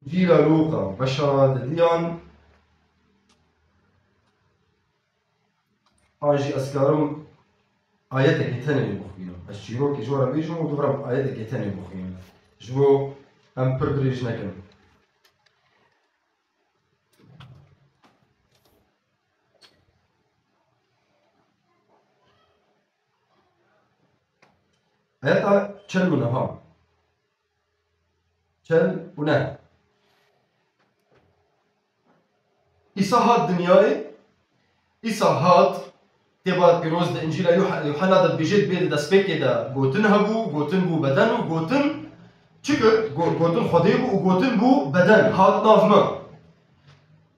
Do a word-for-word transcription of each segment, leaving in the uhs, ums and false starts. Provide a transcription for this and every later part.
Încîla Lûqa, beşa didiyan, an jî ez karim ayetekê tenê bixwînim. Ez çîrokê ji we re bêjim û dû re ayetekê tenê bixwînim. Ji bo em pir dirêj nekin. Ayeta çel û nehan. Çel û neh. Îsa hat dinyayê, Îsa hat, Kitêba Pîroz di Încîla Yuh-, Yuhanna de dibêje, dibê di destpêkê de gotin hebû, gotin bû beden û gotin çi kir? Go-, gotin Xwedê bû û gotin bû beden, hat nav me.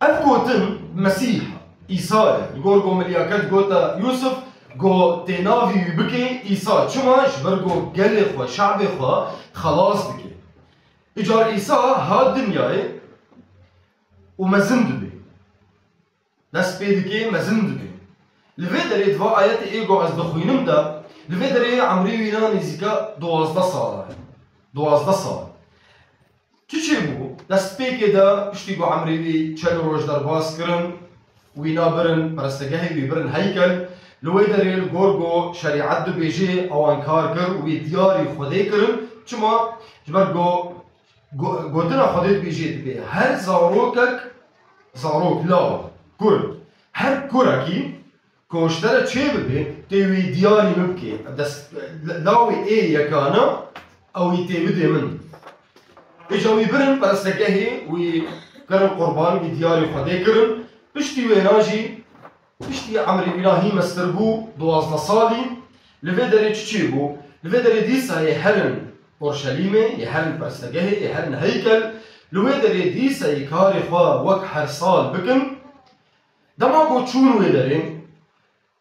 Ev gotin Mesîh, Îsa ye. Li gor ku milyaket gote Yûsif, ku tê navî wî bikê Îsa. Çima? Ji ber ku gelê xwe, şabê xwe xelas dike. Îcar Îsa hat dinyayê û mezin dibe. Dest pê dike, mezin dibe. Li vê derê di va ayetê ê ku ez dixwînim de, li vê derê emrê wî na nêzîka duwazdeh sala ye. Duwazdeh sal. Çi çêbû? Destpêkê de piştî ku emrê wî çel roj derbas kirin, wîna birin perestegehê, wî birin heykel, li wê derê li gor ku şerîet dibêjê, ewan kar kir û wî diyarî Xwedê kirin. Çima? Ji ber ku go-, gotina Xwedê dibêjê, dibê her zarokek, zarok, law, kur, her kurekî ku ji te re çê bibe, tê wî diyarî min bikê. Dest, lawê ê yekana, ew wî tê bidê min. Îca wî birin perestegehê, wî kirin qurban, wî diyarî Xwedê kirin. Piştî wêna jî, piştî emrê wîna hî mestir bû, duwazdeh salî, li vê derê çi çêbû? Li vê derê dîsa yê herin Orşelîmê, yê herin perestegehê, yê herin heykel, li wê derê dîsa yê karê xwe wek her sal bikin. Dema ku çûn wê derê,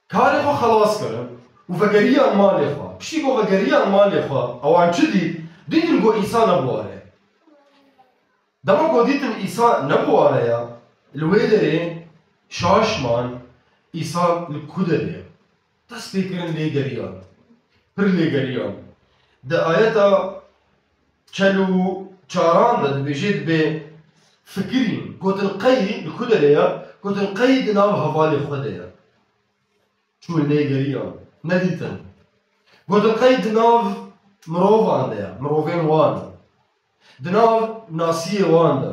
karê xwe xelas kirin û vegeriyan malê xwe. Piştî ku vegeriyan malê xwe, ewan çi dît? Dîtin ku Îsa ne bi ware ye. Dema ku dîtin Îsa ne bi ware ye, li wê derê şaş man, Îsa li ku derê ye? Dest pê kirin lê geriyan. Pir lê geriyan. Di ayeta çel û çaran de dibêje, dibê fikirîn. Gotin qey li ku derê ye? Gotin qey di nav hevalê xwe de ye. Çûn lê geriyan. Nedîtin. Gotin qey di nav mirovan de ye. Mirovên wan. Di nav nasiyê wan de.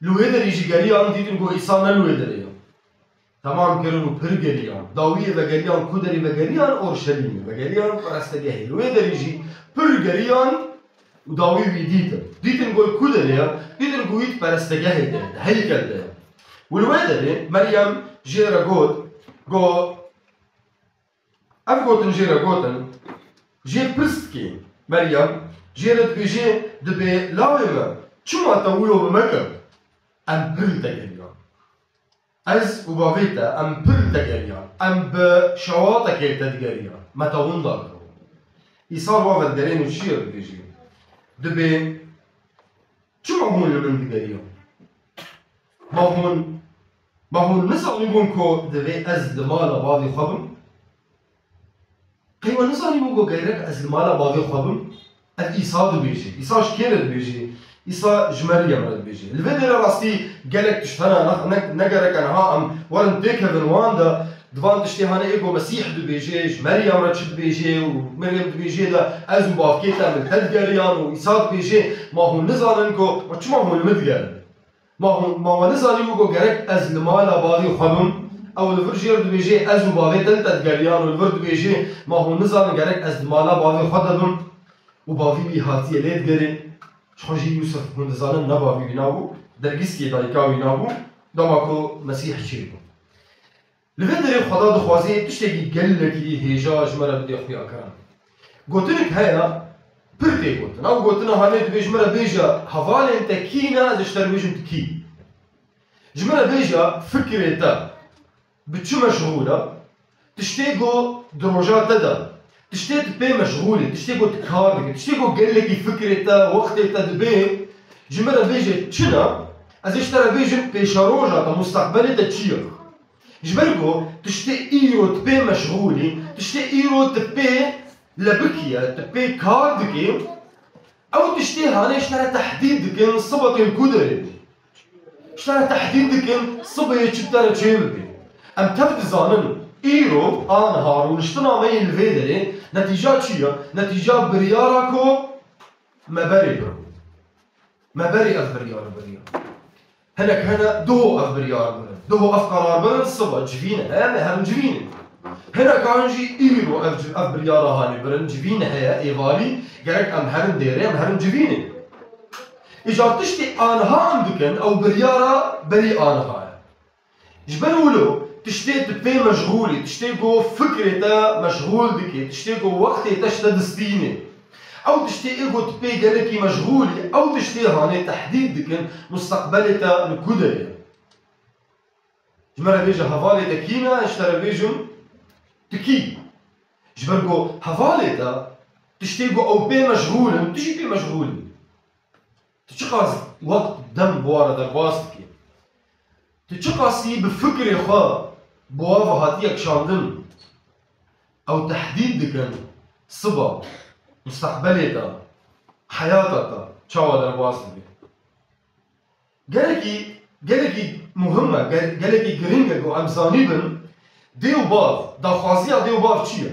Li wê derê jî geriyan, dîtin ku Îsa ne li wê derê ye. Temam kirin û pir geriyan. Dawiyê vegeriyan, ku derê vegeriyan? Orşelîmê vegeriyan, perestegehê. Li wê derê jî pir geriyan û dawî wî dîtin. Dîtin ku ku derê ye? Dîtin ku wî di perestegehê de ye, di heykel de ye. Û li wê derê Meryem jê re got, got, Ev gotin jê re gotin, jê pirs dike. Meryem jê re dibêje, dibê lawê me, çima te wilo bi me kir? Em pir li te geriyan. Ez û bavê te, em pir li te geriyan. Em bi şewatekê te digeriyan. Me te winda kir. Îsa li wan vedigerên û çi ye dibêje? Dibê, çima hûn li min digeriyan? Ma hûn, ma hûn nizanîbûn ku divê ez li mala bavê xwe bim? Qey we nizanîbûn ku gerek ez li mala bavê xwe bim? Ev Îsa dibêje. Îsa ji kê re dibêje? Îsa ji Meryem re dibêje. Li vê derê rastî gelek tişt hene, ne, ne, ne gerek e niha em werin têkevin wan de. Di van tiştê hene ê ku Mesîh dibêje, ji Meryem re çi dibêje û Meryem dibêje de ez û bavkê te em li te digeriyan û Îsa dibêje, ma hûn nizanin ku, ma çima hûn li min digerin? Ma hûn, ma we nizanîbû ku gerek ez li mala bavê xwe bim? Ew li vir jê re dibêje, ez û bavê te li te digeriyan û li vir dibêje, ma hûn nizanin gerek ez li mala bavê xwe de bim? Û bavî wî hatiye lê digerê. Ji xwe jî Yûsif, hûn dizanin, ne bavî wî nabû, dergîstiyê dayika wî nabû, dema ku Mesîh çêbû. Li vê derê Xweda dixwaze tiştekî gelekî hêja ji me re bide xuyakirin. Gotinek heye, pir tê gotin. Ew gotina hanê dibê ji me re bêje, hevalên te kî ne, ez ê ji te re bêjim tu kî. Ji me re bêje, fikrê te bi çi meşxûl e? Tiştê ku di roja te de, tiştê tu pê meşxûl î, tiştê ku tu kar dikî, tiştê ku gelekî fikrê te, wextê te dibê, ji me re bêje çi ne, ez ê ji te re bêjim pêşeroja te, mustaqbelê te çi ye? Ji ber ku tiştê îro tu pê meşxûl î, tiştê îro tu pê lebikî ye, tu pê kar dikî, Ew tiştê hanê ji te re tehdîd dikin, siba tu li ku derê bî. Ji te re tehdîd dikin, sibê çi bi te re çê bibe. Em tev dizanin, îro, aniha, rûniştina me yê li vê derê, netîca çi ye? Netîca biryara ku me berê birin. Me berê ev biryar biriya. Hinek hene duho ev biryar birin. Duho ev qerar birin, siba civîn heye, em ê herin civînê. Hinekan jî îro ev ci-, ev biryara hanê birin, civîn heye, êvarî, gerek em herin dêrê, em herin civînê. Îcar tiştê aniha em dikin, ew biryara berî aniha ye. Ji ber wilo tiştê tu pê meşxûl î, tiştê ku fikrê te meşxûl dike, tiştê ku wextê te ji te distîne. Ew tiştê ê ku tu pê gelekî meşxûl î, ew tiştê hanê tehdîd dikin, musteqbelê te li ku derê ye. Ji me re bêje hevalê te kî ne, ez ji te re bêjim tu kî. Ji ber ku hevalê te tiştê ku ew pê meşxûl in, tu jî pê meşxûl î. Tu çiqas wext dem bi wa re derbas dikî? Tu çiqasî bi fikrê xwe bi wa ve hatiye kişandin? Ew tehdîd dikin, siba, musteqbelê te, heyata te çawa derbas dibe? Gelekî, gelekî muhim e, gel-, gelekî girîng e ku em zanîbin, dê û bav, daxwaziya dê û bav çi ye?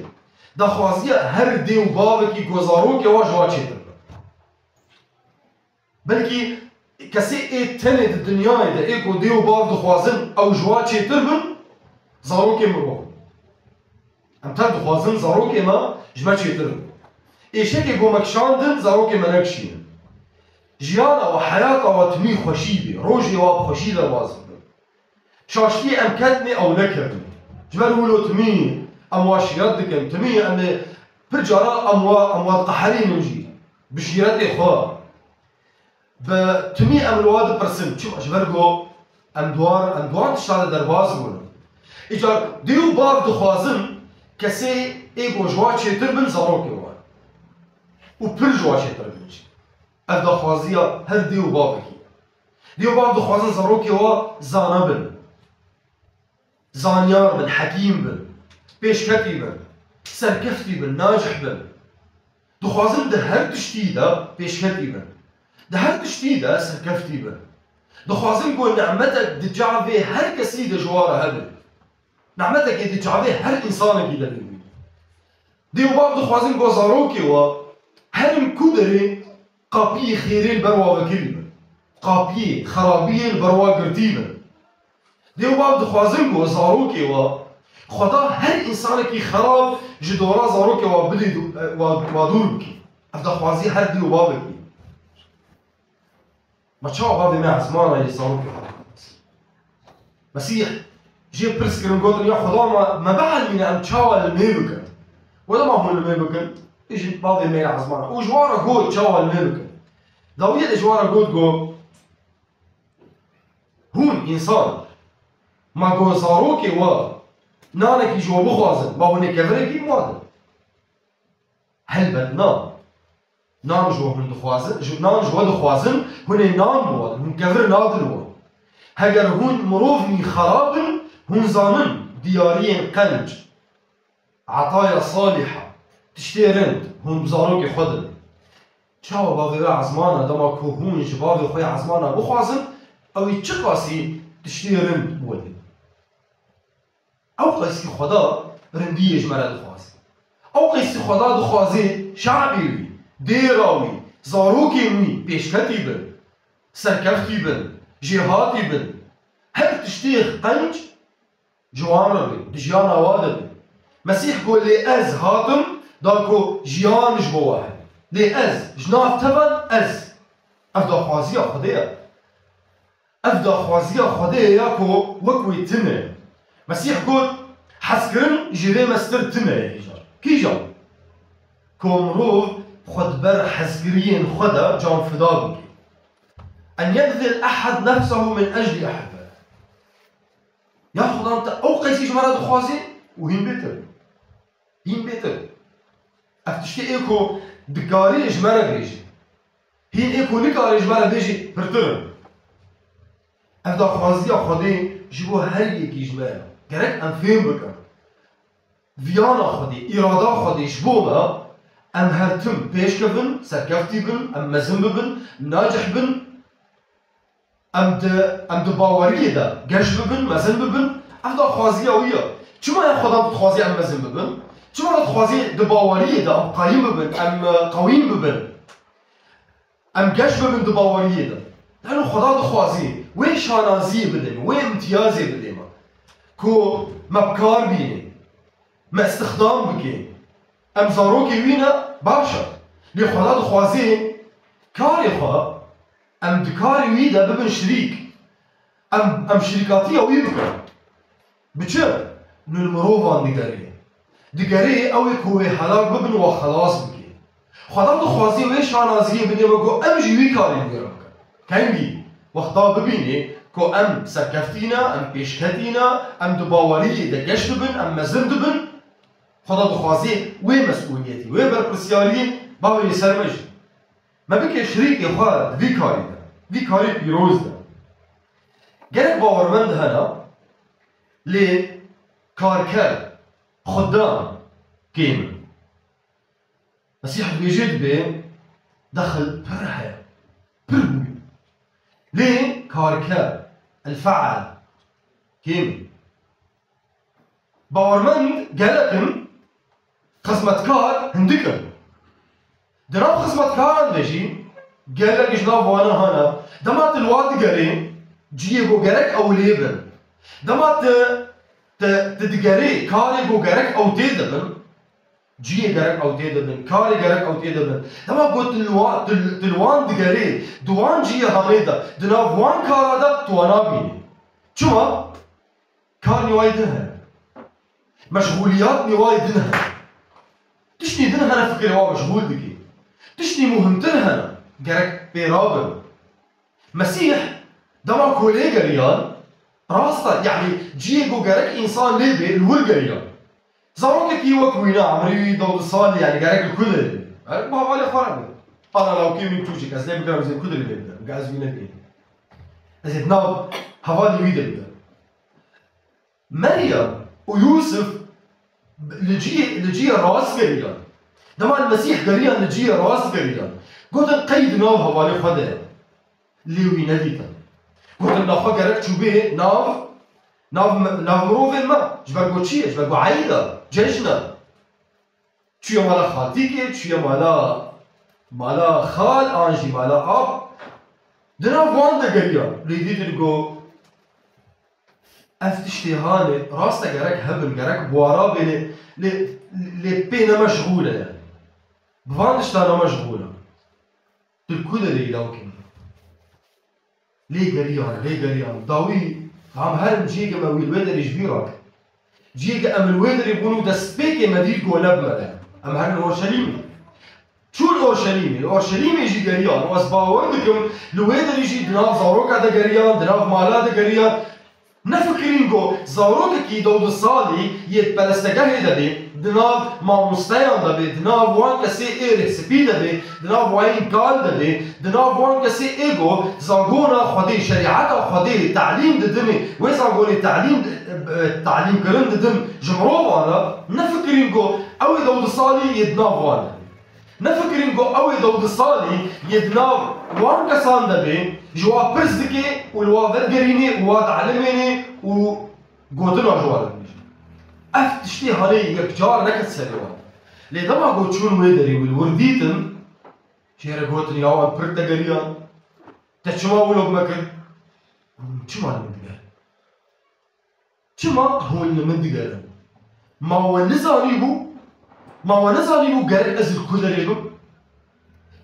Daxwaziya her dê û bavekî ku zarokê wa ji wa çêtir be. Belkî kesê ê tenê di dinyayê de ê ku dê û bav dixwazin ew ji wa çêtir bin, zarokê mirov in. Em tev dixwazin zarokê me ji me çêtir bin. Êşekê ku me kişandin, zarokê me nekişînin. Jiyana we, heyata we timî xweşî bê, rojê we bi xweşî derbas bibin. Şaştiyê em ketnê ew nekirin. Ji ber wilo timî em wa şîret dikin, timî em ê pir cara em wa, em wa diqeherînin jî. Bi şîretê xwe. Bi timî em li wa dipirsin. Çima? Ji ber ku em di wan, em di wan tişta de derbas bûn. Îcar dê û bav dixwazin kesê ê ku ji wa çêtir bin zarokê wan. Û pir ji wa çêtir bin jî. Ev daxwaziya her dê û bavekî ye. Dê û bav dixwazin zarokê wa zana bin. Zanyar bin, hekîm bin, pêşketî bin, serkeftî bin, nacih bin. Dixwazin di her tiştî de pêşketî bin. Di her tiştî de serkeftî bin. Dixwazin ku nimetek di çavê her kesî de ji wa re hebe. Nimetekê di çavê her însanekî de bibîne. Dê û bav dixwazin ku zarokê wa herin ku derê qapiyê xêrê li ber wa vekirî bin. Qapiyê xerabiyê li ber wa girtî bin. Dê û bav dixwazin ku zarokê wa Xweda her însanekî xerab ji dora zarokê wa bidê du-, wa, wa dûr bikî. Ev daxwaziya her dê û bavekî. Ma çawa bavê me ezmana yê zarokê xwe dixwazin? Mesîh jê pirs kirin, gotin, ya Xweda, ma me bielmîne em çawa li mê bikin? Wele ma hûn li mê bikin, jî bavê me yê ezmana. Û ji wan re got, çawa li mê bikin? Dawiyê de ji wan re got, got, hûn însan, ma got zarokê we nanekî ji we bixwazin, ma hûn ê kevirekî wan din? Helbet na. Nan ji we hûn dixwazin, ji, nan ji we dixwazin, hûn ê nan biwan, hûn kevir nadin wan. Heger hûn mirovnî xerab in, hûn zanin, diyariyên qenc, etaya salîha, tiştê rind, hûn bi zarokê xwe din. Çawa bavê we ezmana, dema ku hûn ji bavê xwe yê ezmana bixwazin, ew ê çiqasî tiştê rind bi we din? Ew qeysî Xweda rindiyê ji me re dixwaze. Ew qeysî Xweda dixwaze şabê wî, dêra wî, zarokên wî pêşketî bin, serkeftî bin, jêhatî bin. Her tiştê qenc ji wan re be, di jiyana wa de be. Mesîh got, lê ez hatim da ku jiyan ji bo we hebe. Lê ez, ji nav te ve ez. Ev daxwaziya Xwedê ye. Ev daxwaziya Xwedê ye ya ku wek wê tune. Mesîh got, hezkirin ji vê mestir tune ye hêja. Kîjan? Ku mirov xwe di ber hezkiriyên xwe de canfida bike. En yebzil ehed nefsehu min eclî ehibbe. Ya Xudan te ew qeysî ji me re dixwaze û hîn bêtir. Hîn bêtir. Ev tiştê ê ku dikarî ji me re bêjî. Hîn ê ku nikarî ji me re bêjî pirtir in. Ev daxwaziya Xwedê ji bo her yekî ji me ye. Gerek em fêm bikin. Viyana Xwedê, îrada Xwedê ji bo me, Em her tim pêşkevin, serkeftî bin, em mezin bibin, nacih bin, em di, em di baweriyê de geş bibin, mezin bibin. Ev daxwaziya wî ye. Çima ya Xweda dixwazî em mezin bibin? Çima dixwazî di baweriyê de em qayîm bibin, em, e, qewîm bibin? Em geş bibin di baweriyê de. Lano Xweda dixwazî wê şanaziyê bidê me, wê imtiyazê bidê me. Ku me bi kar bînê, me îstixdam bikê. Em zarokê wî ne, baş e. Lê Xweda dixwazê karê xwe, em di karê wî de bibin şirîk. Em, em şirîkatiya wî bikin. Bi çi? Nû li mirovan digerê. Digerê ew ê ku wê helak bibin, we xelas bike. Xweda dixwazê wê şanaziyê bidê me ku em jî wî karê li wê re bikin. Kengî? Wexta bibînê ku em serkeftî ne, em pêşketî ne, em di baweriyê de geş dibin, em mezin dibin, Xweda dixwazê wê mesûliyetî, wê berpirsiyariyê bavê li ser me jî. Me bike şirîkê xwe di vî karî de, vî karê pîroz de. Gelek bawermend hene, lê karker, xudan kêm in. Mesîh dibêje dibê dexil pir heye, pir bûye. Lê karker, el-feal, kêm in. Bawermend gelek in, xizmetkar hindik in. Di nav xizmetkaran de jî gelek ji nav wana hene. Dema tu li wa digerê, cihê ku gerek ew lê bin. Dema tu, tu, tu digerê karê ku gerek ew tê de bin, cihê gerek ew tê de bin, karê gerek ew tê de bin. Dema ku tu li wa-, tu, tu li wan digerê, di wan cihê hanê de, di nav wan kara de tu wa nabînî. Çima? Kar nîwayî din hene. Meşxûliyat nîwayî din hene. Tiştî din hene fikirê wa meşxûl dike. Tiştî muhimtir hene. Gerek pê rabin. Mesîh dema ku lê geriyan, rast e, yanî cihê ku gerek însan lê bê, li wir geriyan. Zarokekî wek wî ne, emrê wî dewdeh salî, yanî gerek li ku derê bê? Gerek bi hevalê xwe re bê. Ana lawkê min çûçik, ez lê bigirim, ez ê ku derê lê bigirim, ge ez wî nebînim. Ez ê di nav hevalê wî de bigirim. Meryem û Yûsif li cihê, li cihê rast geriyan. Dema li Mesîh geriyan, li cihê rast geriyan. Gotin, qey di nav hevalê xwe de ye. Lê wî nedîtin. Gotin, naxwe gerek çûbê nav, nav, nav mirovên me. Ji ber ku çi ye? Ji ber ku eyd e, cejn e. Çûye mala xaltîkê, çûye mala, mala xal an jî mala ab. Di nav wan de geriyan. Lê dîtin ku ev tiştê hanê, rast e gerek hebin, gerek bi wa re bê, lê, lê, lê pê ne meşxûl e yani. Bi van tiştan ne meşxûl e. Tu li ku derê yî lawkê min? Lê geriyan, lê geriyan. Dawî, em herin cihê me wî li wê derê ji bîr rakin. Cihê em li wê derê bûn û destpêkê me dît ku ne bi me de. Em herin Orşelîmê. Çûn Orşelîmê, li Orşelîmê jî geriyan û ez bawer dikim li wê derê jî di nav zaroka de geriyan, di nav mala de geriyan. Nefikirîn ku zarokekî dewdeh salî yê di perestegehê de bê, di nav mamosteyan de bê, di nav wan kesê ê rêhspî de bê, di nav wayîn kal de bê, di nav wan kesê ê ku zagona Xwedê, şerîeta Xwedê talîm didinê, wê zagonê talîm, talîmkirin didin ji mirovan re, nefikirîn ku ew ê dewdeh salî yê di nav wan de bê. Nefikirîn ku ew ê dewdeh salî yê di nav wan kesan de bê, ji wa pirs dike û li wa vedigerînê û wa dielimênê û gotina ji wa re dibêje. Ev tiştê hanê yekcar neket serê wan. Lê dema ku çûn wê derê wî li wir dîtin, jê re gotin, ya wan pir te geriyan, te çima wilo bi me kir? Hûn çima li min digerin? Çima hûn li min digerin? Ma we nizanîbû? Ma we nizanîbû gerek ez li ku derê bim?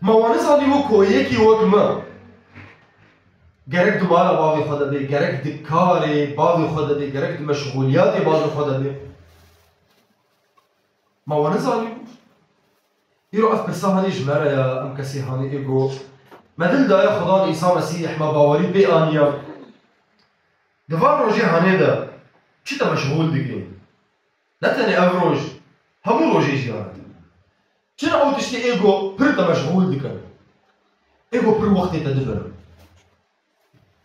Ma we nizanîbû ku yekî wek min gerek di mala bavê xwe de bê, gerek di karê bavê xwe de bê, gerek di meşxûliyatê bavê xwe de bê? Ma we nizanîbû? Îro ev pirsa hanê ji me re ye, em kesê hanê ê ku me dil daye Xudan Îsa Mesîh, me bawerî pê aniye. Di van rojê hanê de çi te meşxûl dike? Ne tenê ev roj, hemû rojê jiyana te. Çi ne ew tiştê ê ku pir te meşxûl dikin? Ê ku pir wextê te dibirin?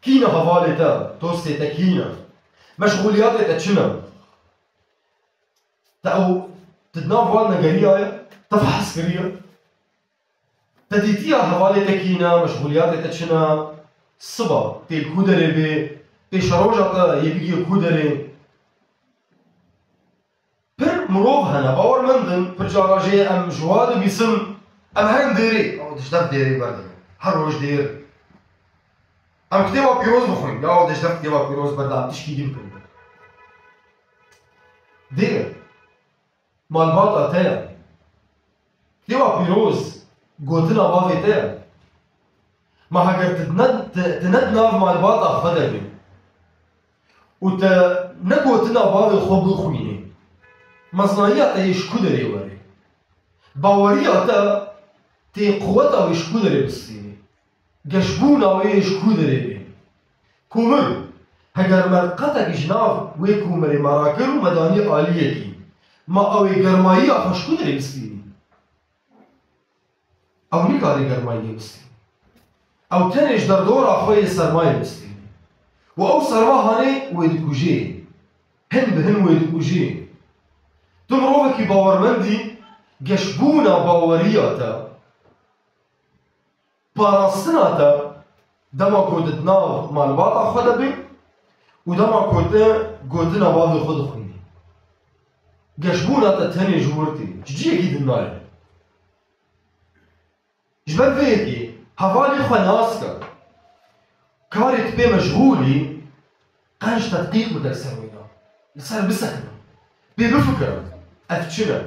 Kî ne hevalê te, dostê te kî ne? Meşxûliyatê te çi ne? Te ew, tu di nav wan de geriyaye? Te fehs kiriye? Te dîtiya hevalê te kî ne, meşxûliyatê te çi ne? Siba tê li ku derê bê? Pêşeroja te yê bigihê ku derê? Pir mirov hene, bawer mendin, pir cara jê em ji wa dibîsin, em herin dêrê. Ew diştev dêrê berdin. Her roj dêr. Em kitêba pîroz bixwîn. Ya ew diştev kitêba pîroz berde, em tişkî din bikin. Dêr. Malbata te ye. Kitêba pîroz, gotina bavê te ye. Ma heger tu ne, tu, tu ne di nav malbata xwe de bî û te ne gotina bavê xwe bixwînî, meznayiya te yê ji ku derê were? Baweriya te tê quweta wê ji ku derê bistînî? Geşbûna wê yê ji ku derê bê? Komir, heger me qetek ji nav wê komirê me rakir û me danî aliyekî, ma ew ê germayiya xwe ji ku derê bistînî? Ew nikarê germayiyê bistînî. Ew tenê ji derdora xwe yê sermayê bistînî. Û ew serma hanê wê dikujê. Hin bi hin wê dikujê. Tu mirovekî bawermendî, geşbûna baweriya te, parastina te, dema ku tu di nav malbata xwe de bî û dema ku tu gotina bavê xwe dixwînî. Geşbûna te tenê ji wir tê, ji ciyekî din nayê. Ji ber vê yekê hevalê xwe nas ke. Karê tu pê meşxûl î, qenc tedqîq bike li ser wê de. Li ser bisekine. Pê bifikire. Ev çi ne?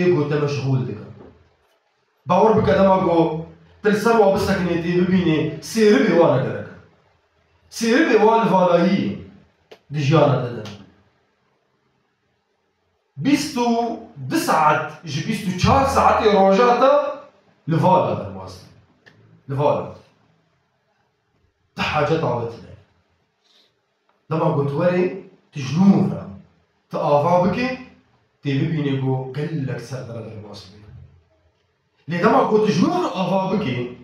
Ê ku te meşxûl dike. Bawer bike dema ku tu li ser wa bisekinê, tê bibînê, sêribê wa ne gerek e. Sêribê wa li valayî ye di jiyana te de. Bîst û du saet ji bîst û çar saetê roja te li vala derbas be. Li vala. Ti haceta we tine. Dema ku tu werê, tu ji nû re, tu ava bikê, tê bibînê ku gelek ser te re derbas bûye. Lê dema ku tu ji nû re ava bikê,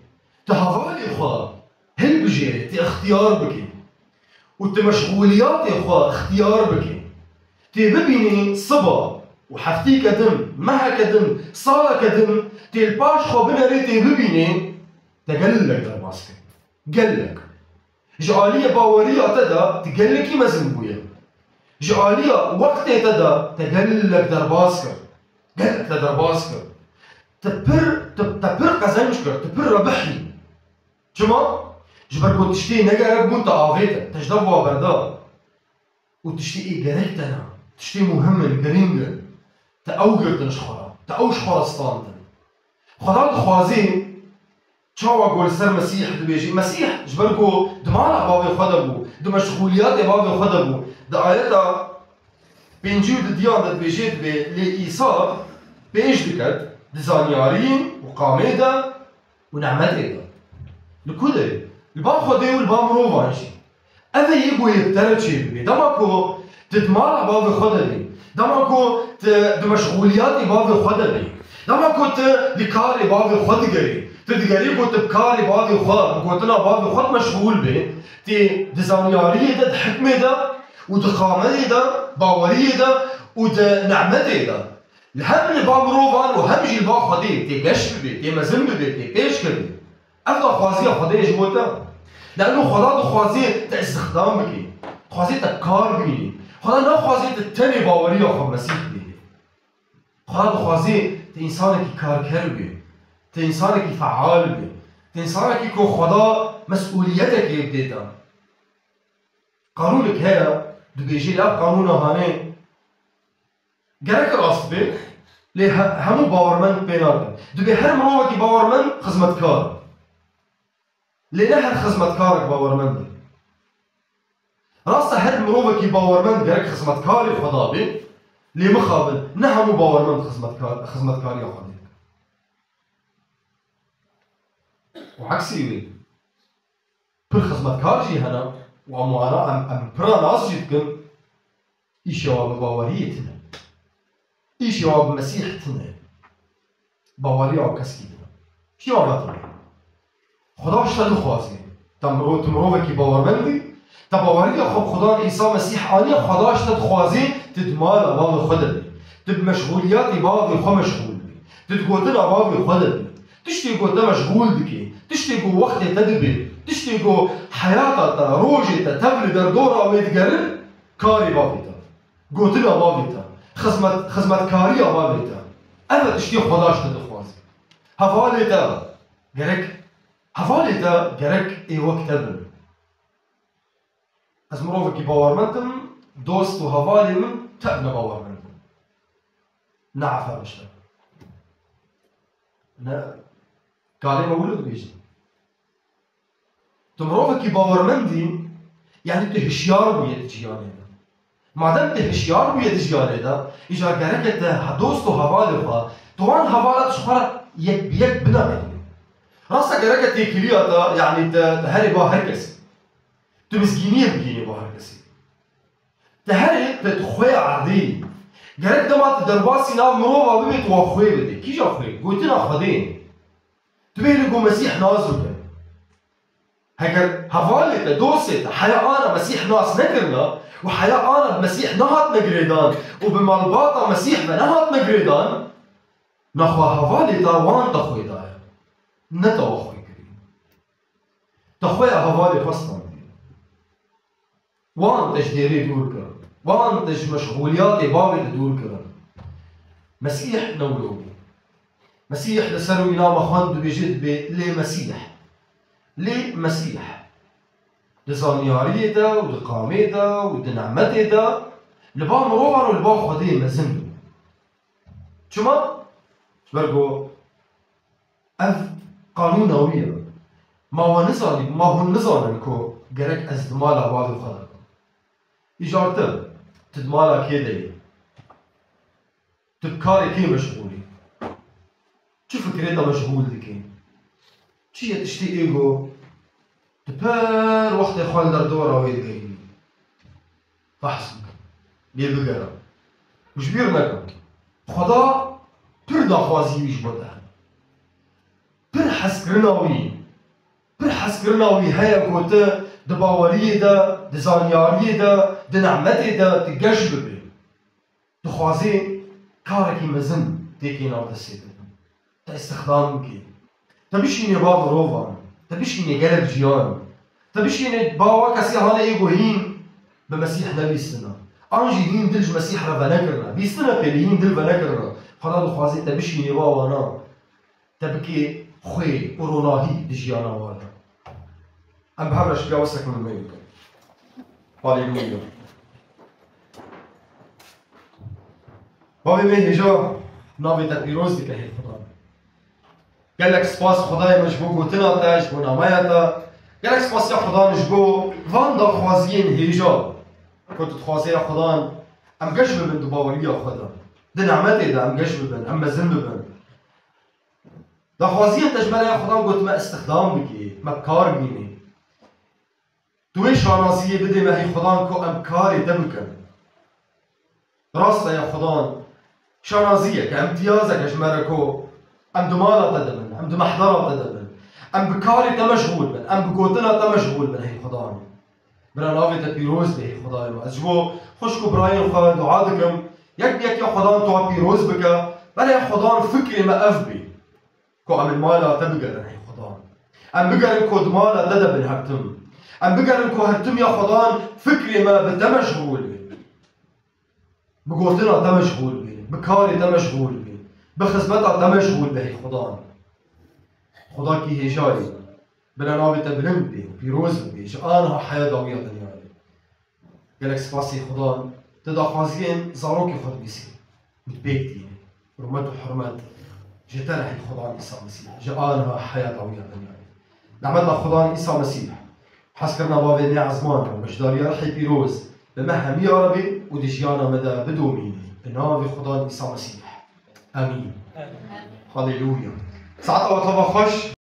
tu hevalê xwe hilbijêrê, tê ixtiyar bikê û tu meşxûliyatê xwe ixtiyar bikê, tê bibînê siba û heftîke din, meheke din, saleke din, tê li paş xwe binerê, tê bibînê, te gelek derbas kir. Gelek. Ji aliyê baweriya te de tu gelekî mezin bûye. Ji aliya wextê te de te gelek derbas kir. Gelek te derbas kir. Te pir, te, te pir qezenc kir, te pir rebihî. Çima? Ji ber ku tiştê negerek bûn te avête, te ji dev wa berda. Û tiştê ê gerek te ne, tiştê muhim in, girîng in. Te ew girtin ji xwe re, te ew ji xwe re standin. Xweda dixwazê, çawa ku li ser Mesîh dibêjî, Mesîh ji ber ku di mala bavê xwe de bû, di meşxûliyatê bavê xwe de bû, di ayeta pêncî û didiyan de dibêjê dibê, lê Îsa pêş diket di zanyariyê û qamê de û nemetê de. Li ku de? Li ba Xwedê û li ba mirovan jî. Ev e yê ku yê bi te re çêbibe. Dema ku tu di mala bavê xwe de bî, dema ku tu di meşxûliyatê bavê xwe de bî, dema ku tu li karê bavê xwe digerî, tu digerî ku tu bi karê bavê xwe, bi gotina bavê xwe meşxûl bî, tê di zanyariyê de, di hikmê de û di qamedê de, baweriyê de û di nemetê de. Li hem li ba mirovan û hem jî li ba Xwedê tê geş bibê, tê mezin bibê, tê pêş kevê. Ev daxwaziya Xwedê ye ji bo te. Lano Xweda dixwazê te îstixdam bikî. Dixwazê te kar bînî. Xweda naxwazê te tenê baweriya xwe bi Mesîh bînî. Xweda dixwazê te însanekî karker bî. Te însanekî feal bî. Te însanekî ku Xweda mesûliyetekê bidê te. Qanûnek heye, dibêjê lê ev qanûna hanê gerek rast bê, lê he-, hemû bawermend pê nakin. Dibê her mirovekî bawermend xizmetkar. Lê ne her xizmetkarek bawermend e. Rast e, her mirovekî bawermend gerek xizmetkarê Xweda bê, lê mixabin ne hemû bawermend xizmetkar, xizmetkariya Xwedê dikin. Û eksî wê. Pir xizmetkar jî hene û em wana, em, em pira nas jî dikin, îşê wa bi baweriyê tune. Îşê wa bi Mesîh tune. Baweriya wa keskî tune. Kî wa tune? Xweda ji te dixwazê. Te miro-, tu mirovekî bawermend î, te baweriya xwe bi Xweda Îsa Mesîh aniye, Xweda ji te dixwazê tu di mala bavê xwe de bî. Tu bi meşxûliyatê bavê xwe meşxûl bî. Tu Di gotina bavê xwe de bî. Tiştê ku te meşxûl dike, tiştê ku wextê te dibe, tiştê ku heyata te, rojê te, tev li derdora wê digerin, karê bavê te. Gotina bavê te. Xizmet, xizmetkariya bavê te. Ev e tiştê Xweda ji te dixwaze. Hevalê te gerek, hevalê te gerek ê wek te bin. Ez mirovekî bawermend im, dost û hevalê min tev ne bawermend in. Ne efer bişte. Ne, karê me wilo dibêjin. Tu mirovekî bawermend î, yanî tu hişyar bûye di jiyanê de. Madem tu hişyar bûye di jiyanê de, îcar gereke te he dost û hevalê xwe, tu wan hevalat ji xwe re yek bi yek binemînî. Rasta gereke têkiliya te, yanî te, te herê ba her kesî. Tu mizgîniyê bigihînî bo her kesî. Te herê te tu xwe erdê. Gerek dema tu derbasî nav mirova bibê, tu wa xwê bidê. Kîja xwê? Gotina Xwedê. Tu bêhne ku Mesîh nas bike. Heger hevalê te, dostê te, heya ana Mesîh nas nekirina û heya ana bi Mesîh nehatine girêdan û bi malbata Mesîh ve nehatine girêdan, nexwe hevalê te wan te xwê daye. Ne te wa xwê kirî. Te xwe ya hevalê xwe standî. Wan te ji dêrê dûr kirin. Wan te ji meşxûliyatê bavê te dûr kirin. Mesîh ne wilo bû. Mesîh li ser wî nama xwend dibêje, dibê lê Mesîh. Lê Mesîh. Di zanyariyê de û di qamê de û di nemetê de li ba mirovan û li ba Xwedê mezin bû. Çima? Ji ber ku ev qanûna wî ye. Ma we nizanî, ma hûn nizanin ku gerek ez di mala bavê xwe de bim. Îcar tu, tu di mala kê de yî? Tu bi karê kê meşxûl î? Çi fikrê te meşxûl dike? Çi ye tiştê ê ku tu pir wextê xwe li derdora wê digihînî? Behs bikin. Lê bigere. Û ji bîr nekin. Xweda pir daxwazî wî ji bo te hene. Pir hezkirina wî, pir hezkirina wî heye ku tu di baweriyê de, di zanyariyê de, di nemetê de tu geş bibî. Dixwazê karekî mezin têkê nav destê te. Te îstixdam bikê. Te bişînê ba mirovan. Te bişînê gelek ciyan. Te bişînê ba wa kesê hane ê ku hîn bi Mesîh nebîstine. An jî hîn dil ji Mesîh re venekirine. Bîstine pê lê hîn dil venekirine. Xweda dixwazê te bişînê ba wana. Te bikê xwê û ronahî di jiyana wan de. Em bi hev re şikewestek min me bikin. Haleluya. Bavê me hêja navê te pîroz dike, hê Xudan. Gelek spas Xwedayê me ji bo gotina te, ji bo nameya te. Gelek spasiya Xudan ji bo van daxwaziyên hêja ku tu dixwazê ya Xudan em geş bibin di baweriya xwe de. Di nemetê de em geş bibin, em mezin bibin. Daxwaziyên te ji me re ya Xudan got me îstixdam bikî, me bi kar bînî. Tu wê şanaziyê bidê me hî Xudan ku em karê te bikin. Rast e ya Xudan, şanaziyeke, îmtiyazeke ji me re ku em di mala te de bin, em di mehdera te de bin, em bi karê te meşxûl bin, em bi gotina te meşxûl bin hî Xudan. Bira navê te pîroz be hî Xwedayê me. Ez ji bo xwişk û birayên xwe dua dikim. Yek bi yek ya Xwedan tu pîroz bike. Belê Xwedan fikrê me ev bî. Ku em li mala te bigerin hî Xwedan. Em bigerin ku di mala te de bin her tim. Em bigerin ku her tim ya Xwedan fikrê me bi te meşxûl be. Bi gotina te meşxûl be. Bi karê te meşxûl be. Bi xizmeta te meşxûl be hî Xwedan. Xwedakî hêja ye. Bila navê te bilind be, pîroz be, ji aniha heya dawî ya dinyayê. Gelek spasî Xudan, tu daxwaziyên zarokê xwe dibîsî û tu pêk tînî. Hurmet û hurmet ji te re hî Xudan Îsa Mesîh, ji aniha heya dawî ya dinyayê. Nehmeta Xudan Îsa Mesîh, hezkirina bavê me ezman û beşdariya Rihê Pîroz bi me hemî ya re bê û di jiyana me de bidomînî. Bi navê Xudan Îsa Mesîh. Emîn. Haleluya. Saeta we tava xweş.